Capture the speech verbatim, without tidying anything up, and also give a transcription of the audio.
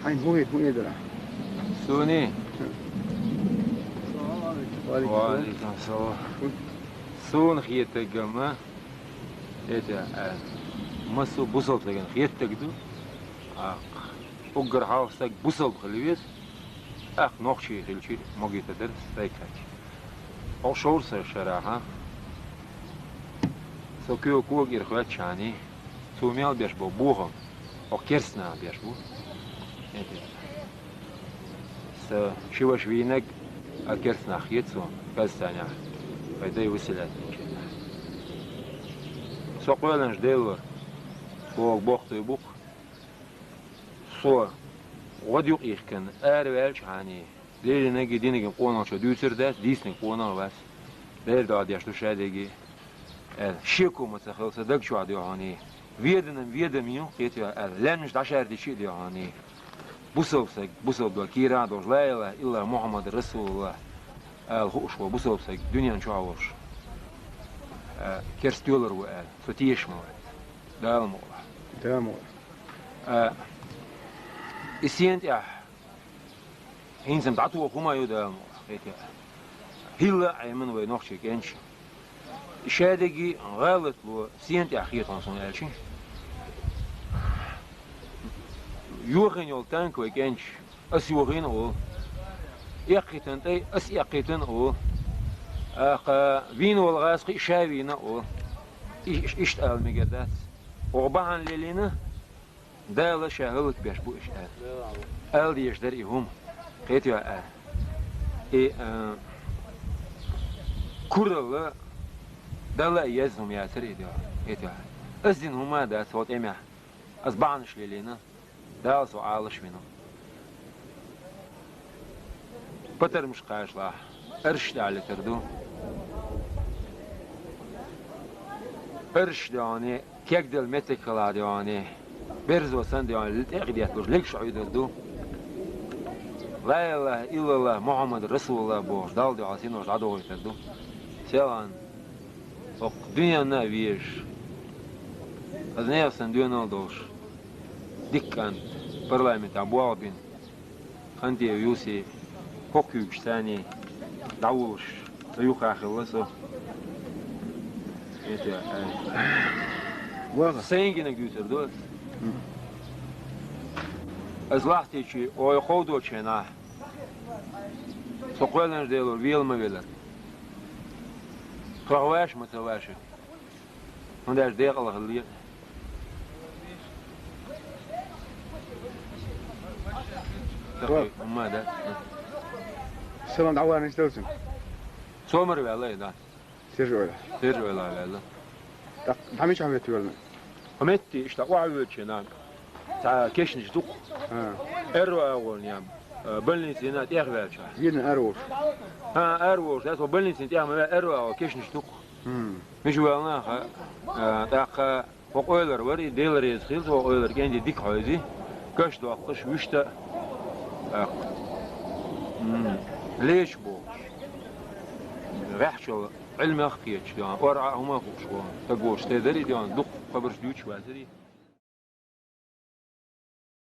Хьайна хӀун хетаргда, хӀун хетаргда? Суна? Ва алейкум салам. Суна хетаргда-м, это, а, массо бусалба сагана хетаргда. А, уггар хьалха саг бусалба хила веза, тӀаккха нохчий хилча а могита дар сайкача. Хьо шовра са шарахьа. Со куьйга кога ира хӀоьттача хьани, цо мел беш бу бохам, хьо керстанах беш бу. Са ши ваша вийнаг а керстанах хета цо, Казахстанехь, вай дай Василят. Со кхоьллинчу Делора боху бохтой бу-кх. Со гӀод юкъ йихкина, араваьлча хьани, лелийнарг а динарг а къонахчо дуьйцур дац, дийцинарг къонах а вац. Дера доӀа деш ду шадерриге а, аьлла, шеко ма ца хилла сан даг чохь, дуй хьуна. Веданан ведам ю, кхетий, аьлла, лаьмнаш дӀашаьрдича а, дуй хьуна. Бусалба саг, бусалба дог кийрахь а долуш, ла илаха иллаллахӀ Мухьаммад расулуллахӀ ала хууш волу бусалба саг дуьнен чохь а волуш, а, керста доьлур ву аьлла, со тешаш ма вац. Дала мукъалахь. Дала мукъалахь. А, и сен тӀехь хӀинца-м дӀатоха хӀума ю, Дала мукъалахь, кхетий. ХӀилла а Ӏемина вай нохчий кӀенташ. Шадерриге а гӀалат ло сен тӀехь хета хьуна суна аьлча. Йохийна йолу танк вай кӀенташ, ас йохийна а олу. Эккхийтина тӀай, ас эккхийтина а олу. ТӀаккха вийна волу гӀазкхий ша вийна а олу. И-, иштта ала мегар дац. Оха бахьана лелийна, Дала ша хӀаллакбеш бу уьш аьлла. Ала дезаш дара и хӀума. Кхетий аьлла. И, а, куралла Дала а езна хӀума яцара и, дуй хьуна. Кхетий аьлла. Ас дина хӀума а дац хӀокху тӀемехь. Ас бахьанаш лелийна. Дала со Ӏалаш вина. Патармаш кхачалахь, арш тӀехь летар ду. Арш, дуй хьуна, кегделла меттиг хилахь, дуй хьуна, берзо санна, дуй хьуна, тӀекхидетталуш легаш Ӏуьйдур ду. Ла илаха иллаллахӀ Мухьаммад расулуллахӀ бохуш, Далла дуьхьал синош дӀадохуьйтур ду. Селхана хӀокху дуьненна а везаш, хаза нехан санна доьналла долуш, дика кӀант, парламентехь болх бина, Хантеев Юси, хӀокху куьйгаш царний дӀавуллуш, сан юххехь хилла со. Эта, ай. Ваха. Сайн гинарг дуьйцур ду ас. М. Ас лахтичи, ой, кховдочу хенахь, со кхоьллинчу Делора вела ма велара. Тхох ваша ма ца ваша. ХӀунда аьлча декъала хилла. Тахе, хӀумма дац. Салам дӀаваханчу далцин. Сомара ваьлла и, да. Сержа ойла. Сержа ойла ваьлла. Так, дӀа мичахь метта ваьлла? Хьо метти, иштта охьавоьдучу нах. Цхьа кешнаш ду-кх. А. Аьрру агӀор ням. Э, больницина тӀехваьлча. Вина аьрру волуш. ХӀа, аьрру волуш. Дац, хьо больницина тӀехь ма ваьлла, аьрру агӀор кешнаш ду-кх. М. Мича ваьлла наха, э, тӀаккха хӀокху ойлар вара, и Делан реза хила, хӀокху ойлар кӀентий дика хьойзий, каш доккхуш, вуьшта, тӀаккха. М. Леча бохуш. ГӀехчал Ӏилмех а кхеташ, ден, ора а хӀума а хууш вон. Стаг волуш те дарий, ден, дукха хабарш дуьйцуш вацарий.